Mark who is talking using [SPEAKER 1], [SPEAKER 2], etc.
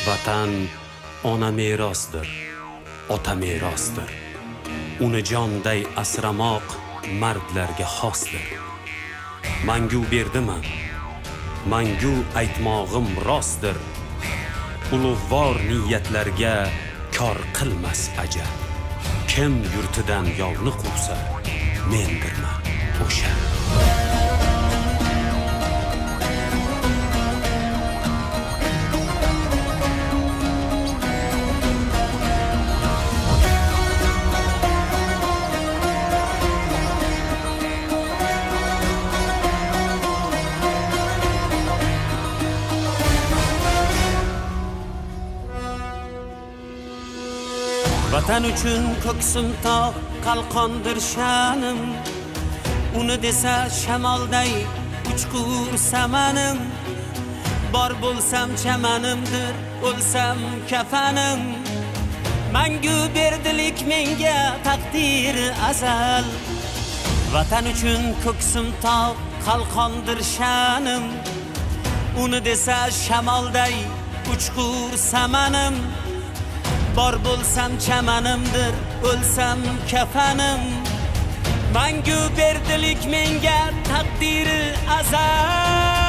[SPEAKER 1] Vatan ona merosdir, ota merosdir. Uni jonday asramoq mardlarga xosdir. Mangu berdiman, mangu aytmog'im rostdir. Ulug'vor niyatlarga kor qilmas ajal. Kim yurtidan yovni quvsa, mendirman o'sha. Vatan uchun ko'ksim tog', qalqondir sha'nim. Uni desa shamolday uchqur samanim. Bor bo'lsam chamanimdir, o'lsam kafanim. Mangu berdilik menga taqdir azal. Vatan uchun ko'ksim tog', qalqondir sha'nim. Uni desa shamolday uchqur samanim. Bor bo'lsam chamanimdir, o'lsam kafanim. Mangu berdilik menga taqdiri azal.